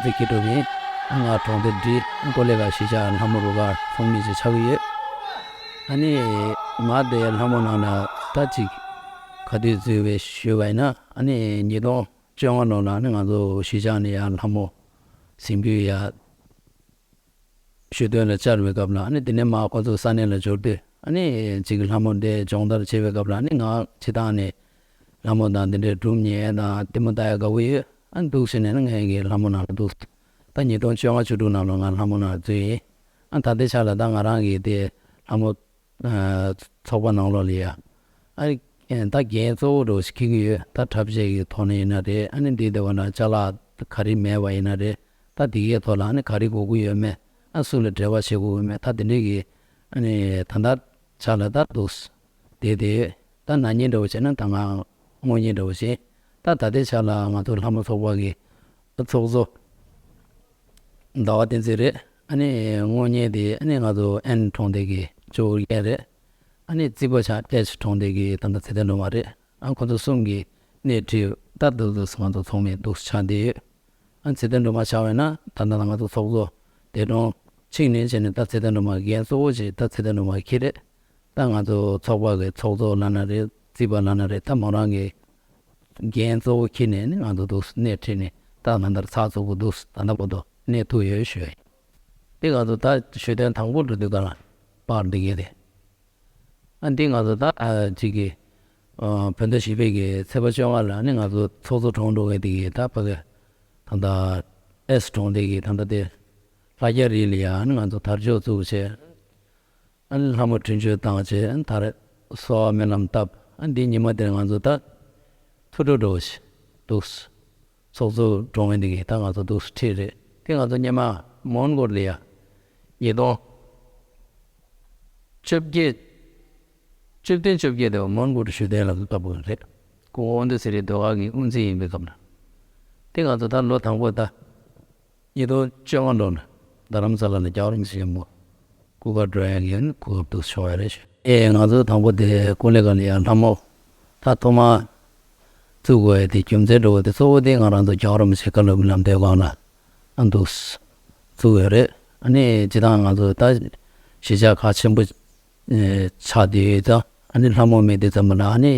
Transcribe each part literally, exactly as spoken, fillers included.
ཚེ་སྐྱིད་སྒྲོལ་མ་ཡིན། ང་གྲོང་སྡེ་འབྲི་ཀོ་ལེ་ག་གཞིས་ཆགས་ལྷ་མོ་རུ་ཁག་ཚོགས་མི་ཅིག་ཆགས་ཀྱི་ཡོད། ཨ་ནི་ང་དེ་ལྷ་མོ་ནང་ལ་ད་ཅིག་ག་དུས་འཛུལ་བའི་ཞུས་པ་ཡིན་ན། ཨ་ནི་ཉིས་སྟོང་བཅོ་ལྔ་ལོ་ལ་ཨ་ནི་ང་ཚོ་གཞིས་ཆགས་ནས་ཡར་ལྷ་མོ་གཟིམ་དཔོན་ཡར་ཞུ་དོན་ལ་བཅར་བའི་སྐབས་ལ། ཨ་ནི་དེ་ནས་མར་ཁོ་ཚོ་ས་གནས་ལ་འབྱོར་དུས། ཨ་ནི་ཅིག་ལྷ་མོ་འདི་སྦྱོང་བརྡར་བྱེད་པའི་སྐབས་ལ། ཨ་ནི་ང་སྤྱིར་བཏང་ནས་ལྷ་མོ་དང་འདི་འདྲའི་སྒྲུང་ཉན་དང་ལྟད་མོ་ལྟ་ཡག་དགའ་པོ་ཡོད། ཨ་ནི་འདུག་བྱས་ནས་ནི་ངས་ཀྱི་ལྷ་མོ་ནང་ལ་འདུག་ད་ཉིས་སྟོང་བཅོ་ལྔ་བཅུ་དྲུག་ནང་ལ་ང་ལྷ་མོ་ནང་འཛུལ་ཡིན། ཨ་ད་ལྟའི་ཆ་ལ་ད་ང་རང་གི་དེ་ལྷ་མོ་ཚོགས་པ་ནང་ལོགས་ལ་ཡ། ཨ་ནི་ད་འགན་གཙོ་བོ་འདྲ་བོ་ཞིག་འཁྱེར་གྱི་ཡོད། ད་འཁྲབ་ཆས་ཀྱི་ཐོག་ནས་ཡིན་ན་རེད། ཨ་ནི་འདི་དེ་བ་ན་ཅ་ལག་ག་རེ་མེད་པ་ཡིན་ན་རེད། ད་འདི་གའི་ཐོག་ལ་ཨ་ནི་ག་རེ་དགོས་ཀྱི་ཡོད་མེད། ཨ་སུ་ལ་འབྲེལ་བ་བྱེད་དགོས་ཡོད་མེད། ད་འདི་འདྲའི་གི་ཨ་ནི་ད་ལྟ་ཆ་ལ་ད་འདུག་སེ་བསྡད་དེ་ཡོད། ད་ན་ནིང་འདྲ་བོ་བྱས་ན་ད་ང་དངོས་གནས་འདྲ་བོ་བྱས། ད་ད་ལྟའི་ཆ་ལ་ང་ཚོ་ལྷ་མོ་ཚོགས་པ་གི་ཚོགས་གཙོ་ཟླ་བ་བསྟན་འཛིན་རེད། ཨ་ནི་དངོས་གནས་དེ་ཨ་ནི་ང་ཚོ་ཨན་གྲོང་སྡེ་གི་ཇོ་རྒན་རེད། ཨ་ནི་རྩིས་པ་ཆ་ཏེ་ཆི་གྲོང་སྡེ་གི་ད་ལྟ་ཚེ་བརྟན་སྒྲོལ་མ་རེད། ཨ་ཁོ་ཚོ་གསུམ་གྱིས་སྣེ་ཁྲིད། ད་འདུག་འདུག་སེ་ང་ཚོ་ཚོགས་མི་འདུག་སེ་ཆགས་བསྡད་ཡོད། ཨ་ཚེ་བརྟན་སྒྲོལ་མ་ཆགས་པས་ན་ད་ལྟ་ང་ཚོ་ཚོགས་གཙོ་འདས་གྲོངས་ཕྱིན་ནས་བྱས་ནས། ད་ཚེ་བརྟན་སྒྲོལ་མ་འགན་གཙོ་བོ་ཅིག་ད་ཚེ་བརྟན་སྒྲོལ་མ་འཁྱེར་རེད། ད་ང་ཚོ་ཚོགས་པ་གི་ཚོགས་གཙོ་ལབ་ན་རེད། རྩིས་པ་ལབ་ན་རེད། ད་མོ་རང་གི་འགན་གཙོ་བོ་འཁྱེར་ནས་ནི་ང་ཚོ་འདུག་སེ་སྣེ་ཁྲིད་ནས་ད་ད་ལྟར་ཚགས་ཚུད་པོ་འདུག་སེ་ད་ལྟ་བར་དུ་གནས་ཐུབ་ཡོད་ཞུ་ཡ་ཡིན། དེ་ང་ཚོ་ད་ཞུ་དོན་དང་པོ་འགྲོ་དུས་ག་ལ་པར་འདི་གས་རེད། ཨ་འདི་ང་ཚོ་ད་ཨ་ཅིག་གི་ཨ་བོད་ཟླ་བཞི་པའི་གི་ཚེས་པ་བཅོ་ལྔ་ལ་ནི་ང་ཚོ་ཚོགས་གཙོ་གྲོངས་འགྲོ་བའི་དེ་གི་ད་ཕ་གི་ད་ལྟ་ཨེས་གྲོང་སྡེ་གི་ད་ལྟ་དེ་ལྷ་རྒྱལ་རི་ལ་ཡ་ནི་ང་ཚོ་དར་ལྕོག་བཙུགས་བྱས། ཨ་ནི་ལྷ་མོ་འཕྲིན་བཅོལ་བཏང་བྱས། ཨ་ནི་ད་རེས་གསོལ་བ་སྨོན་ལམ་བཏབ། ཨ་ནི་འདི་ཉི་མ་དེར་ང་ཚོ་ད་ཐུགས་སྤྲོ་སྤྲོ་བོ་ཞིག་འདུག་སེ་ཚོགས་གཙོ་གྲོངས་པའི་འདི་གི་ད་ང་ཚོ་འདུག་སེ་ཁྲིད་རེད། དེ་ང་ཚོ་སྔོན་མ་མོན་གྷོ་ལ་ཡ་ཉིས་སྟོང་བཅོ་བརྒྱད་བཅུ་བདུན་བཅོ་བརྒྱད་དེ་མོན་གྷོ་ཞུ་དོན་ལ་སྐབས་རེད། སྐུ་ངོ་དབང་འདུས་ཚེ་རིང་ཟློས་གར་གྱི་དབུ་འཛིན་ཡིན་པའི་སྐབས་ལ། དེ་ང་ཚོ་ད་ལོ་དང་པོ་ད་ཉིས་སྟོང་བཅོ་ལྔ་ལོ་ལ་རྡ་རམ་ས་ལ་ལ་རྒྱལ་བ་རིན་པོ་ཆེ་ཆེན་མོ་སྐུ་འཁོར་འགྲོ་ཡག་གི་གོ་སྐབས་འདུག་སེ་བྱུང་བ་རེད། ཨེ་ང་ཚོ་དང་པོ་དེ་ཀོ་ལི་གྷལ་ལ་ཡ་ལྷ་མོ་ད་ཐོག་མ་བཙུགས་དགོས་ཡ་དེ་རྒྱུ་མཚན་འདྲ་བོ་དེ་གཙོ་བོ་དེ་ང་རང་ཚོ་རྒྱལ་བ་རིན་པོ་ཆེ་བཀའ་སློབ་ཀྱི་ལམ་སྟོན་སྒང་ལ་ཨ་འདུག་སེ་བཙུགས་ཡོད་རེད། ཨ་ནི་སྤྱིར་བཏང་ང་ཚོ་ད་གཞིས་ཆགས་ཁག་ཆེན་པོ་ཆགས་བསྡད་ཡོད་ཙང་། ཨ་ནི་ལྷ་མོ་མེད་དུས་ཙམ་པ་ལ་ཨ་ནི་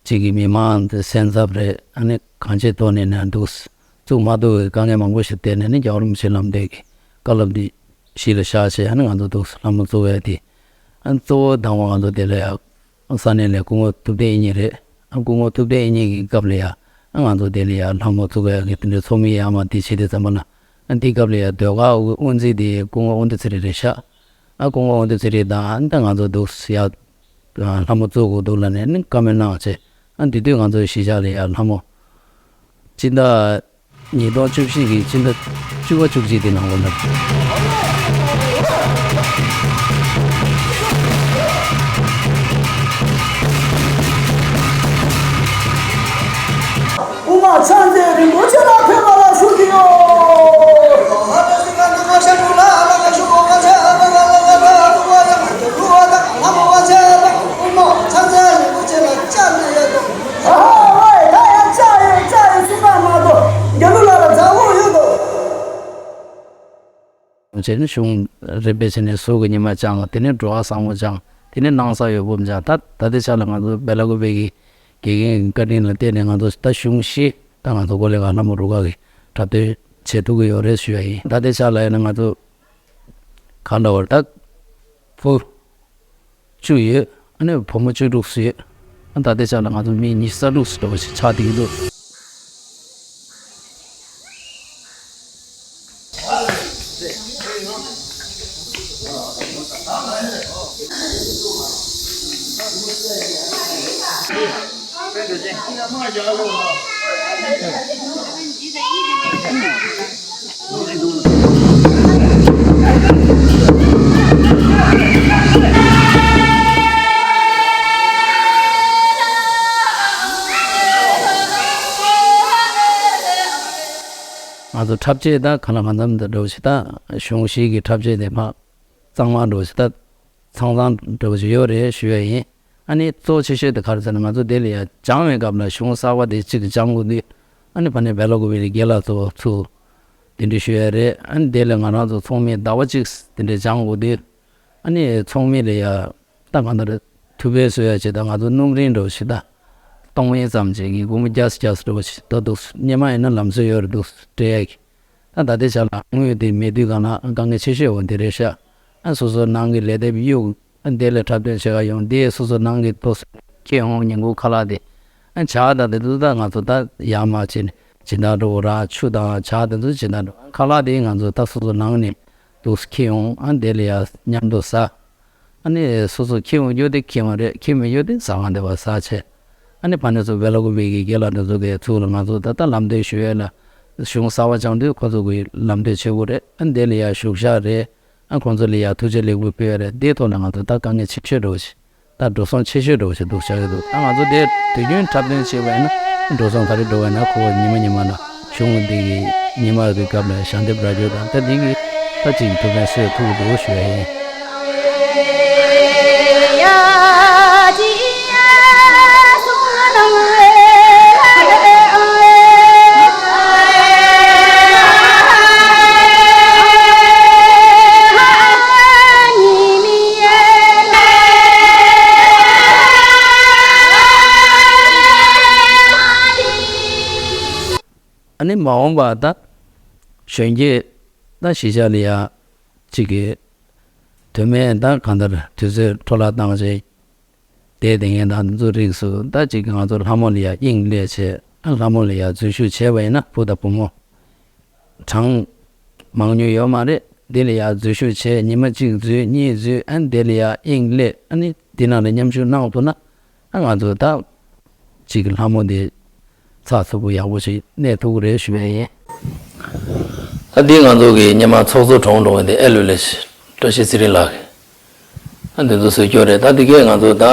གཅིག་གི་མི་མང་དེ་སེམས་འཚབ་རེད། ཨ་ནི་གང་ཅིའི་ཐོག་ནས་ནས་འདུག་སེ་བཙུགས་མ་ཐུབ་པའི་དཀའ་ངལ་མང་པོ་ཞིག་བརྟེན་ནས་ནི་རྒྱལ་བ་རིན་པོ་ཆེའི་ལམ་སྟོན་གྱི་བཀའ་སློབ་འདི་གཞི་ལ་བཞག་བྱས། ཨ་ནི་ང་ཚོ་འདུག་སེ་ལྷ་མོ་བཙུགས་ཡ་དེ། ཨ་ནི་གཙོ་བོ་དང་པོ་ང་ཚོ་དེ་ལ་ཡ་ས་གནས་ལ་སྐུ་ངོ་ཐུབ་བསྟན་དབྱིག་གཉེན་རེད། ཨ་སྐུ་ངོ་ཐུབ་བསྟན་དབྱིག་གཉེན་གྱི་སྐབས་ལ་ཡ་ཨ་ང་ཚོ་དེ་ལ་ཡ་ལྷ་མོ་བཙུགས་ཡ་གི་དེ་འདྲའི་ཚོགས་མི་ཡར་མར་དེ་བྱེད་དུས་ཙམ་པ་ལ། ཨ་འདི་སྐབས་ལ་ཡ་ཟློས་གར་དབུ་འཛིན་དེ་སྐུ་ངོ་དབང་འདུས་ཚེ་རིང་རེད་ཤག་ཨ་སྐུ་ངོ་དབང་འདུས་ཚེ་རིང་དང་ཨ་ནི་ད་ང་ཚོ་འདུག་སེ་ཡ་ལྷ་མོ་བཙུགས་དགོས་འདུག་ལབ་ནས་ནི་བཀའ་མོལ་གནང་བྱས། ཨ་འདི་དུས་ང་ཚོའི་གཞིས་ཆགས་ལ་ཡ་ལྷ་མོ་སྤྱི་ཟླ་ཉིས་སྟོང་བཅུ་བཞི་གི་སྤྱི་ཟླ་བཅུ་པ་བཅུ་གཅིག་དེ་ནང་ལོགས་ལ། དབུ་མ་ཕྱག་འཚལ་རིན་པོ་ཆེ་ལ་ཕེབས་པ་ལ་ཞུ་གི་ཡོད། བྱས་ནས་གཞུང་རིམ་པས་བྱས་ནས་ཟུར་གྱི་ཉི་མ་བཅངས། དེ་ནས་འགྲོ་བ་བཟང་པོ་བཅངས། དེ་ནས་སྣང་ས་འོད་འབུམ་བཅངས། ད་ད་ལྟའི་ཆ་ལ་ང་ཚོ་སྦེ་ལ་ཀུ་པེ་གི་དགེ་རྒན་གྱི་བཀའ་དྲིན་ལ་བརྟེན་ནས་ང་ཚོ་ད་གཞུང་བཞི་ད་ང་ཚོ་ཀོ་ལི་གྷལ་ལྷ་མོ་རུ་ཁག་གིས་འཁྲབ་སྟོན་བྱེད་ཐུབ་ཀྱི་ཡོད་རེད་ཞུ་ཡ་ཡིན། ད་ལྟའི་ཆ་ལ་ཡིན་ན་ང་ཚོ་ག་འདྲ་བར་ད་བུ་བཅུ་ཡོད། ཨ་ནི་བུ་མོ་བཅུ་དྲུག་ཙམ་ཡོད། ཨ་ད་ལྟའི་ཆ་ལ་ང་ཚོ་མི་ཉི་ཤུ་རྩ་དྲུག་ཙམ་འདྲ་བོ་ཞིག་ཆགས་བསྡད་ཀྱི་འདུག་ང་ཚོ་འཁྲབ་ཆས་ད་གང་ལ་གང་འཚམ་དུ་འགྲོ་ཞིག་ད་གཞུང་བཞི་གི་འཁྲབ་ཆས་དེ་མ་གཙང་མ་འགྲོ་ཞིག་ད་ཚང་ཚང་འགྲོ་ཞིག་ཡོད་རེད་ཞུ་ཡ་ཡིན། ཨ་ནི་གཙོ་ཆེ་ཤོས་དེ་ག་རེ་ཟེར་ན། ང་ཚོ་དེ་ལ་ཡ་སྦྱང་བའི་སྐབས་ལ་གཞུང་གསར་པ་དེ་གཅིག་སྦྱང་དགོས་དུས། ཨ་ནི་ཕ་ནས་སྦེ་ལ་ཀུ་པེ་ལ་དགེ་ལགས་ཚོ་ཚུར་ དེ་འདྲ་ཞུ་ཡ་རེད། ཨ་ནི་དེ་ལ་ང་རང་ཚོ་ཚོགས་མི་ཟླ་བ་གཅིག་དེ་འདྲ་སྦྱང་དགོས་དུས། ཨ་ནི་ཚོགས་མི་ལ་ཡ་ད་གང་ལྟར་ཐུགས་ཕན་གསོས་ཡ་ཆེད་ད་ང་ཚོ་སྣུམ་རིན་འདྲ་བོ་ཞིག་ད་གཏོང་མིན་ཙམ་ཅིག་གི་སྒོར་མོ་བརྒྱ་བརྒྱ་འདྲ་བོ་ཞིག་ད་འདུག་སྔོན་མ་ཡིན་ན་ལམ་སང་ཡོད་རེད་འདུག་སྤྲད་ཡ་གི། ད་ད་ལྟའི་ཆ་ལ་དངུལ་དེ་མེད་དུས་གང་ལ་དཀའ་ངལ་ཆེ་ཤོས་འོ་དེ་རེད་ཤག་ཨ་སོ་སོ་ནང་གི་ལས་དེབ་གཡུག་ཨ་དེ་ལ་འཁྲབ་སྟོན་བྱེད་ག་ཡོང་དེ་སོ་སོ་ནང་གི་ཏོག་ཙམ་ཁྱེར་ཡོང་ཉིན་གུང་ཁ་ལག་དེ། ཨ་ཇ་དང་དེ་ཚོ་ད་ང་ཚོ་ད་ཡར་མར་བྱས་ནས་སྦྱིན་བདག་འགྲོ་ར་ཆུ་དང་ཇ་དེ་ཚོ་སྦྱིན་བདག་འགྲོ་ཁ་ལག་དེ་ང་ཚོ་ད་སོ་སོ་ནང་ནས་ཏོག་ཙམ་ཁྱེར་ཡོང་ཨ་དེ་ལ་ཡ་མཉམ་དུ་ཟ། ཨ་ནི་སོ་སོ་ཁྱེར་ཡོང་རྒྱུ་དེ་ཁྱེར་ཡོང་རེད། ཁྱེར་མི་རྒྱུ་དེ་ཟ་ཁང་དེ་བ་ཟ་བྱས། ཨ་ནི་ཕ་ནས་ཚོ་བེ་ལ་ཀུ་བེ་གི་རྒན་ལགས་དེ་ཚོ་གི་ཚུགས་ལ་ང་ཚོ་ད་ལྟ་ལམ་སྟོན་ཞུ་ཡས་ལ་གཞུང་གསར་པ་སྦྱང་དུས་ཁོ་ཚོ་གི་ལམ་སྟོན་བྱེད་དགོས་རེད། ཨ་ནི་དེ་ལ་ཡ་བཞུགས་ཤག་རེད། ཨ་ཁོང་ཚོ་ལ་ཡ་ཐུགས་རྗེ་ལེགས་འབུལ་ཕུལ་ཡས་རེད། དེའི་ཐོག་ལ་ང་ཚོ་ད་དཀའ་ངལ་ཆེ་ཤོས་འདྲ་བོ་ཞིག་ད་འགྲོ་སོང་ཆེ་ཤོས་འདྲ་བོ་ཞིག་འདུག་བྱ་གི་འདུག་ད་ང་ཚོ་དེ་དུས་རྒྱུན་འཁྲབ་སྟོན་བྱས་པ་ཡིན་ན་འགྲོ་སོང་ག་རེ་འགྲོ་བ་ཡིན་ན་ཁོ་བོ་ཉི་མ་ཉི་མ་ལ་གཞུང་འདི་གི་ཉི་མ་གི་སྐབས་ལ་ཞལ་འདེབས་རག་རྒྱུ་དང་ད་འདི་གི་ད་ཅིག་ཐུགས་ཕན་གསོས་ཐུབ་ཀྱི་འདུག་ཞུ་ཡ་ཡིན། ཨ་ནི་མ་འོངས་པ་ད་གཞོན་སྐྱེས་ད་གཞིས་ཆགས་ལ་ཡ་གཅིག་གི་དོན་མེད་ད་གང་ལྟར་དུས་ཚོད་འཕྲོ་བརླག་བཏང་བྱས་བསྡད་དེ་ངས་ད་འདི་ཚོ་རིགས་སུ་ད་གཅིག་གི་ང་ཚོ་ལྷ་མོ་ལ་ཡ་དབྱིངས་སླེབས་བྱས་ཨ་ལྷ་མོ་ལ་ཡ་འཛུལ་ཞུགས་བྱས་པ་ཡིན་ན་བུ་དང་བུ་མོ་གྲངས་མང་ཉུང་ཡོད་མ་རེད། འདི་ལ་ཡ་འཛུལ་ཞུགས་བྱས་ཉི་མ་གཅིག་འཛུལ་གཉིས་འཛུལ་ཨ་ནི་འདི་ལ་ཡ་དབྱིངས་སླེབས་ཨ་ནི་འདི་ནང་ལ་མཉམ་ཞུགས་གནང་ཐུབ་ན། ཨ་ང་ཚོ་ད་གཅིག་གི་ལྷ་མོ་འདི་ཚགས་ཚུད་པོ་ཡག་པོ་ཞིག་གནས་ཐུབ་ཀྱི་རེད་ཞུ་ཡ་ཡིན། ཨ་འདི་ང་ཚོ་གི་སྔོན་མ་ཚོགས་གཙོ་དྲུང་དྲུང་འདི་ཨེ་ལོ་ལེ་བཀྲ་ཤིས་ཚེ་རིང་ལགས་ཀྱིས་ཨ་འདི་ཚོ་བཟོས་སྐྱོར་རེད། ད་འདི་གས་ང་ཚོ་ད་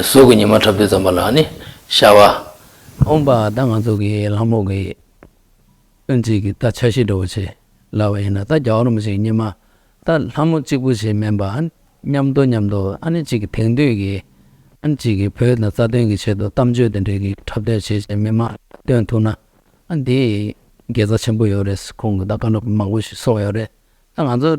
གཟུགས་ཀྱི་ཉི་མ་འཁྲབ་དུས་ཙམ་པ་ལ་ཨ་ནི་ཤ་བ། འོང་པ་ད་ང་ཚོ་གི་ལྷ་མོ་གི་ཨ་ནི་གཅིག་གི་ད་འཆར་གཞི་འདྲ་བོ་ཞིག་ལབ་པ་ཡིན་ན་ད་རྒྱལ་བ་རིན་པོ་ཆེ་གི་སྔོན་མ་ད་ལྷ་མོ་གཅིག་པུ་ཞིག་མིན་པ་ཨ་མཉམ་དུ་མཉམ་དུ་ཨ་ནི་གཅིག་གི་དེང་དུས་ཀྱི་ཨ་ནི་གཅིག་གི་བོད་ནང་རྩ་དོན་གྱི་ཆེད་དུ་གཏམ་བརྗོད་དེ་འདྲའི་གི་འཁྲབ་སྟོན་བྱེད་བྱེད་མི་མང་སྟོན་ཐུབ་ན་ཨ་འདི་དགེ་རྩ་ཆེན་པོ་ཡོད་རེད། ཁོང་གི་ད་བཀའ་སློབ་མང་པོ་ཞིག་གསོག་ཡོད་རེད། ད་ང་ཚོ་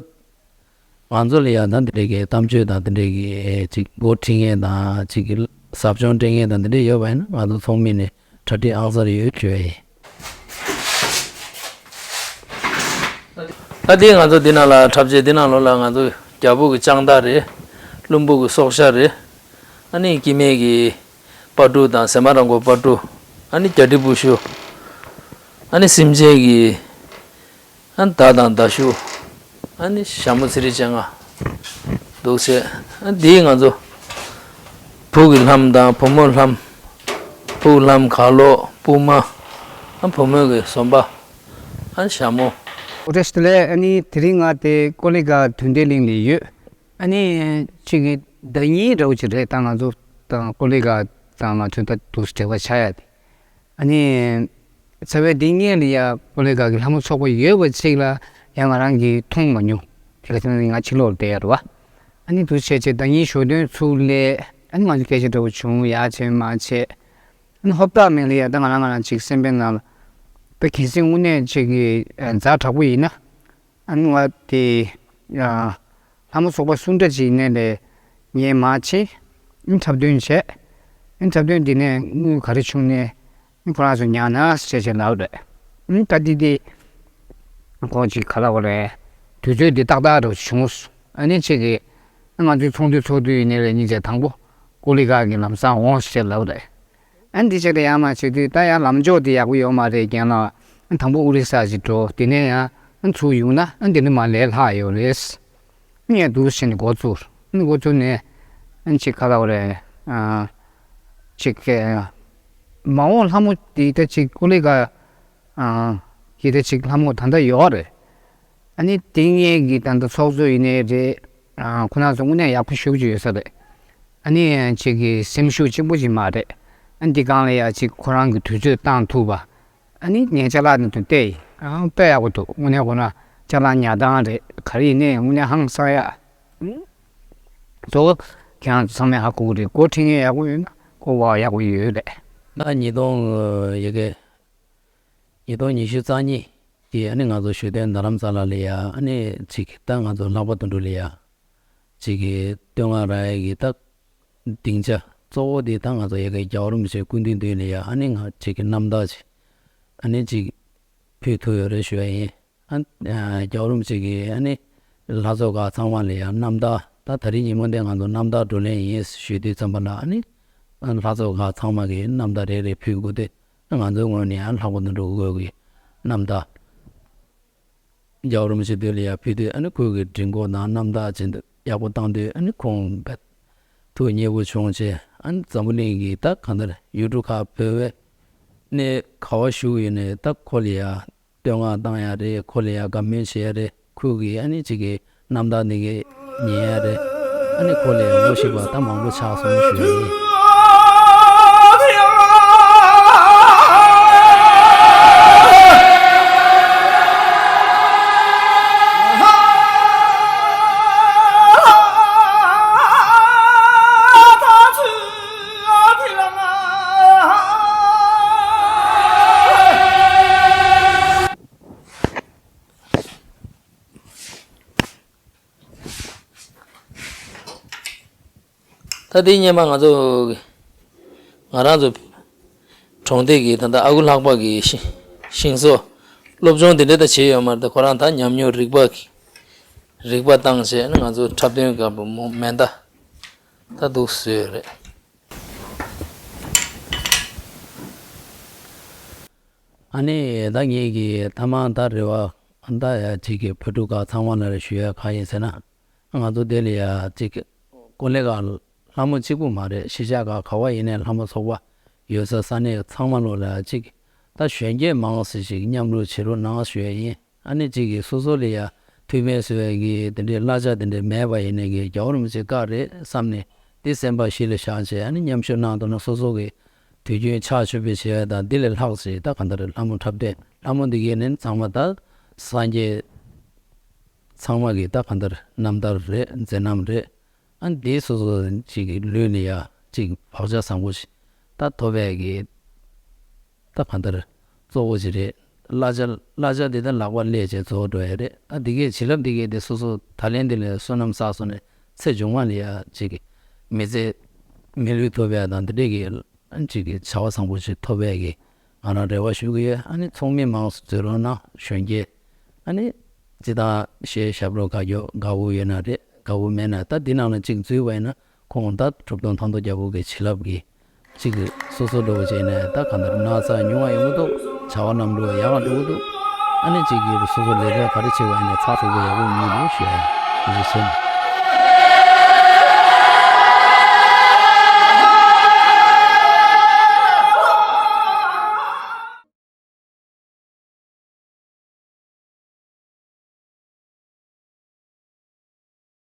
ང་ཚོ་ལ་ཡང་ད་འདི་འདྲའི་གི་གཏམ་བརྗོད་དང་འདི་འདྲའི་གི་ཅིག་འགོ་ཁྲིད་མཁན་དང་ཅིག་གི་ཟབ་སྦྱོང་སྤྲད་མཁན་དང་འདི་འདྲ་ཡོད་པ་ཡིན་ན་ང་ཚོ་ཚོགས་མི་ནས་གྲ་སྒྲིག་ཨང་གསར་ཡོད་ཞུ་ཡ་ཡིན། ད་འདི་ང་ཚོ་འདི་ནང་ལ་འཁྲབ་ཆས་འདི་ནང་ལོགས་ལ་ང་ཚོ་རྒྱལ་པོ་གི་དཔྱང་ཐག་རེད། བླུན་པོ་གི་སྲོག་ཆགས་རེད། ཨ་ནི་སྐྱེ་དམན་གི་སྤ་ཕྲུག་དང་ཟེ་མ་ར་མགོ་སྤ་ཕྲུག་ཨ་ནི་རྒྱ་གྲི་སྤུ་ཤུ། ཨ་ནི་སེམས་ཅན་གི་ཨ་ནི་མདའ་དང་མདའ་ཤུགས། ཨ་ནི་ཞྭ་མོ་ཚེ་རིལ་ཅན་ལྔ། འདུག་བྱས། ཨ་འདིའི་ང་ཚོ་བུ་གི་ལྷམ་དང་བུ་མོ་ལྷམ། བུ་ལྷམ་གར་ལོག་པུ་མ། ཨ་བུ་མོ་གི་ཟོམ་པ། ཨ་ཞྭ་མོ། ཨོ་བཀྲ་ཤིས་བདེ་ལེགས། ཨ་ནི་དེ་རིང་ང་དེ་ཀོ་ལི་གྷལ་དོན་ལྡན་གླིང་ལ་ཡོད། ཨ་ནི་ཅིག་གི་ཟླ་ཉིན་འདྲ་བོ་ཅིག་རེད། ད་ང་ཚོ་དང་ཀོ་ལི་གྷལ་དང་ང་ཚོ་ད་འདུག་འབྲེལ་བ་ཆགས་ཡ་དེ། ཨ་ནི། ཚ་བའི་འདི་སྔོན་ལ་ཡ་ཀོ་ལི་གྷལ་གྱི་ལྷ་མོ་ཚོགས་པ་ཡོད་པ་ཅིག་ལ་ཡང་ང་རང་གིས་མཐོང་མ་མྱོང་། དེ་ག་ཅིག་ན་ང་ཕྱི་ལོགས་ལ་བསྡད་ཡོད་རེད་བ། ཨ་ནི་འདུག་བྱས་བྱས་ཟླ་ཉིན་ཞོ་སྟོན་ཚུགས་ལས་ཨ་ནི་ང་ཚོ་སྐད་ཆ་འདྲ་བོ་བྱུང་། ཡ་བྱས་མ་བྱས། ཨ་ནི་ཧོབ་ཏག་མེད་ལ་ཡ་ད་ང་རང་ང་རང་ཅིག་སེམས་པའི་ནང་ལ་ད་གལ་སྲིད་དངོས་གནས་ཅིག་གི་ཛ་དྲག་པོ་ཡིན་ན། ཨ་ནི་ང་དེ་ཡ་ལྷ་མོ་ཚོགས་པ་སུ་འདྲ་ཅིག་ཡིན་ནའི་ལས་ངས་མ་བྱེད། ཨ་ནི་འཁྲབ་སྟོན་བྱས། ཨ་ནི་འཁྲབ་སྟོན་འདི་ནས་དངུལ་ག་རེ་བྱུང་ནའི་ཨ་ནི་ཁོ་རང་ཚོ་ཉར་ན་ཟེར་བྱས་ལབ་རེད། ཨ་ནི་ད་འདི་དེ་ཁོང་ཅིག་ག་ལབ་དགོས་རེད། དུས་ཚོད་འདི་ཏག་ཏག་འདྲ་བྱུང་། ཨ་ནི་ཅིག་གིས་ང་ཚོའི་ཚོགས་འདུ་ཚོགས་དུས་ཡིན་ནའི་ལས་སྙིང་རྗེ་དང་པོ་ཀོ་ལི་གྷལ་གྱི་ལམ་སང་འོང་ཟེར་ལབ་རེད། ཨ་འདི་ཆ་དེ་ཡང་མ་བྱེད་དུས་ད་ཡང་ལམ་འཇོག་དེ་ཡག་པོ་ཡོད་མ་རེད། རྒན་ལགས་དང་པོ་ཨོ་རི་ས་ཅིག་འགྲོ། དེ་ནས་ཡང་ཚུར་ཡོང་ན་འདི་ནས་མར་ལས་སླ་ཡོད་རེད། ངས་འདུག་བྱས་ནས་འགོ་བཙུགས། འགོ་བཙུགས་ནས་ཅིག་ག་ལབ་དགོས་རེད། ཅིག་མ་འོངས་ལྷ་མོ་དེ་ད་ཅིག་ཀོ་ལི་གྷལ་གྱི་ད་ཅིག་ལྷ་མོ་ད་ལྟ་ཡོད་རེད། ཨ་ནི་དེ་སྔོན་གྱི་ད་ལྟ་ཚོགས་གཙོ་ཡིན་ནའི་རེད། ཁོ་རང་ཚོ་དངོས་གནས་ཡག་པོ་ཞེ་པོ་ཅིག་ཡོད་ས་རེད། ཨ་ནི་ཅིག་གི་སེམས་ཤུགས་གཅིག་པོ་ཅིག་མ་རེད། ཨ་འདི་སྒང་ལ་ཡ་ཅིག་ཁོ་རང་གི་དུས་ཚོད་བཏང་ཐུབ་པ། ཨ་ནི་ངས་ཅ་ལག་ནི་དུ་བལྟས་ཡིན། ཨང་དཔེ་ཡག་པོ་འདུག་དངོས་གནས་ཁོ་རང་ཅ་ལག་ཉར་སྟངས་རེད། ག་རེ་ཡིན་ནའི་དངོས་གནས་ཧང་སང་ཡ། གཙོ་བོ་ཁྱེད་རང་ཚོ་ཚང་མས་ཧ་གོ་གི་རེད། འགོ་ཁྲིད་མཁན་ཡག་པོ་ཡོད་ན་འགོ་བ་ཡག་པོ་ཡོད་རེད། ད་ཉིས་སྟོང་ཡི་གེ་ཉིས་སྟོང་ཉི་ཤུ་རྩ་གཉིས་ གི་ཨ་ནི་ང་ཚོ་ཞོ་སྟོན་རྡ་རམ་ས་ལ་ལ་ཡ་ཨ་ནི་ཅིག་ད་ང་ཚོ་ལྷག་པ་དོན་གྲུབ་ལ་ཡ་ཅིག་གི་བསྟོད་བསྔགས་རག་ཡ་གི་ད་སྡིངས་ཆ་གཙོ་བོ་དེ་ད་ང་ཚོ་ཡ་གི་རྒྱལ་བ་རིན་པོ་ཆེ་སྐུ་མདུན་དུ་ལ་ཡ་ཨ་ནི་ང་ཅིག་གི་རྣམ་ཐར་ཅིག་ཨ་ནི་ཅིག་ཕུལ་ཐུབ་ཡོད་རེད་ཞུ་ཡ་ཡིན། ཨ་རྒྱལ་བ་རིན་པོ་ཆེ་གིས་ཨ་ནི་ལྷ་ཚོགས་ཁག་ཚང་མ་ལ་ཡང་རྣམ་ཐར། ད་ད་རིང་ཉིན་མོ་འདི་ང་ཚོ་རྣམ་ཐར་བགྲོ་གླེང་ཡིན་ཞུས་དུས་ཙམ་པ་ལ་ཨ་ནི་ལྷ་ཚོགས་ཁག་ཚང་མ་གིས་རྣམ་ཐར་རེ་རེ་ཕུལ་དགོས་ཏེ། ང་ཚོའི་ངོས་ནས་ཡང་ལྷག་པ་དོན་གྲུབ་འོད་ཀྱི་རྣམ་ཐར་རྒྱལ་བ་རིན་པོ་ཆེ་མདུན་ལ་ཡང་ཕུལ་དུས། ཨ་ནི་ཁོས་ཀྱི་སྒྲིག་འགོག་དང་རྣམ་ཐར་བྱེད་འདོད་ཡག་པོ་བཏང་དུས། ཨ་ནི་ཁོང་ཐུགས་མཉེས་པོ་བྱུང་བྱས། ཨ་ནི་འཛམ་བུ་གླིང་གི་ད་གང་ལྟར་ཡུལ་གྲུ་ཁག་བོད་པའི་གནས་ག་བ་བཞུགས་ཡོད་ནས་ད་ཁོ་ལ་ཡང་བསྟོད་བསྔགས་བཏང་ཡ་རེད། ཁོ་ལ་ཡང་དགའ་མོས་བྱེད་ཡ་རེད། ཁོ་གི་ཨ་ནི་ཅིག་གི་རྣམ་ཐར་འདི་གི་ཉན་ཡ་རེད། ཨ་ནི་ཁོ་ལ་ཡང་ངོ་ཤེས་པ་ད་མང་པོ་ཆགས་སོང་ཞུ་ཡ་ཡིན། ད་དེའི་སྔོན་མ་ང་ཚོ་ང་རང་ཚོ་གྲོང་སྡེ་གི་ད་ལྟ་ཨ་ཁུ་ལྷག་པ་གི་ཤིང་ཤིང་བཟོ་སློབ་སྦྱོང་དེ་འདྲ་ད་བྱས་ཡོད་མ་རེད། ད་ཁོ་རང་ད་ཉམས་མྱོང་རིག་པ་རིག་པ་བཏང་བྱས་ནས་ང་ཚོ་འཁྲབ་སྟོན་སྐབས་མོ་མེ་མདའ་ད་འདུག་བཟོས་ཡོད་རེད། ཨ་ནི་ད་ངེད་ཀྱི་ཐ་མ་ད་རེ་བ་ད་ཡ་ཅིག་གི་བོད་ཕྲུག་ཁག་ཚང་མ་ལ་རེ་ཞུ་ཡ་ག་ཡིན་ཟེར་ན། ང་ཚོ་དེ་ལ་ཡ་ཅིག་ཀོ་ལེ་ག་ལྷ་མོ་གཅིག་པུ་མ་རེད། གཞིས་ཆགས་ག་ག་བ་ཡིན་ནའི་ལྷ་མོ་ཚོགས་པ་ཡོད་ས་ས་གནས་ཚང་མ་ལོ་ལ་ཅིག་ད་གཞོན་སྐྱེས་མང་སེ་ཞིག་མཉམ་རུབ་བྱེད་རོགས་གནང་ཞུ་ཡ་ཡིན། ཨ་ནི་གཅིག་གིས་སོ་སོ་ལ་ཡ་འཐུས་མི་བཟོ་བའི་གི་དེ་འདྲའི་གླ་ཆ་དེ་འདྲའི་མེད་པ་ཡིན་ནའི་གི་རྒྱལ་བ་རིན་པོ་ཆེ་བཀའ་རེད་བསམ་ནས་དེ་སེམས་པ་གཞི་ལ་བཞག་བྱས། ཨ་ནི་མཉམ་ཞུགས་གནང་ཐུབ་ན་སོ་སོ་གི་དུས་རྒྱུན་ཕྱག་མཆོད་པའི་བྱེད་ཡ་དང་དེ་ལས་ལྷག་ཅིག་ད་གང་ལྟར་ལྷ་མོ་འཁྲབ་སྟོན་ལྷ་མོ་འདི་གའི་ནི་ཚང་མ་ད་སངས་རྒྱས་ཚང་མ་གི་ད་གང་ལྟར་རྣམ་ཐར་རེད། མཛད་རྣམ་རེད། ཨ་ནི་དེ་སོ་སོ་གཅིག་གི་ལུས་ལ་ཡ་གཅིག་བག་ཆགས་བཟང་པོ་ཞིག་ད་ཐོབ་པའི་གི་ད་གང་ལྟར་གཙོ་བོ་ཞིག་རེད། གླ་ཆ་གླ་ཆ་དེ་ད་ལག་པ་ལས་བྱས་རྫོགས་འགྲོ་ཡ་རེད། ཨ་དེ་གའི་བྱིན་རླབས་དེ་གའི་དེ་སོ་སོ་ད་ལན་དེ་ལས་བསོད་ནམས་བསགས་སོང་ནས་ཚེ་མཇུག་མ་ལ་ཡ་གཅིག་གི་མི་ཚེ་མི་ལུས་ཐོབ་ཡ་དང་དེ་འདྲས་ཀྱི་ཨ་ནི་གཅིག་གི་བྱ་བ་བཟང་པོ་ཞིག་ཐོབ་པའི་གི་ང་རང་རེ་བ་ཞུ་གི་ཡོད། ཨ་ནི་ཚོགས་མི་མང་སུ་འཛུལ་རོགས་གནང་། གཞོན་སྐྱེས་ཨ་ནི་སྤྱི་བཏང་གཞས་ཞབས་བྲོ་དགའ་རྒྱུ་དགའ་བོ་ཡོད་ན་རེད། དགའ་བོ་མེད་ན་ད་འདི་ནང་ལ་གཅིག་འཛུལ་བ་ཡིན་ན་ཁོང་ད་གྲུབ་དོན་ཐང་སྟོང་རྒྱལ་པོ་གི་བྱིན་རླབས་ཀྱིས་གཅིག་གི་སོ་སོ་འགྲོ་བྱས་ནས་ད་གང་ལྟར་ན་ཚ་ཉུང་བ་ཡོང་གི་འདུག་བྱ་བ་རྣམ་འགྲོ་ཡག་ག་འགྲོ་གི་འདུག་ཨ་ནི་གཅིག་གི་སོ་སོ་ལས་ཀ་ག་རེ་བྱེད་པ་ཡིན་ན་ཚགས་ཚུད་པོ་ཡག་པོ་ཡོང་གི་འདུག་ཞུ་ཡ་ཡིན། ཐུགས་རྗེ་ཆེ།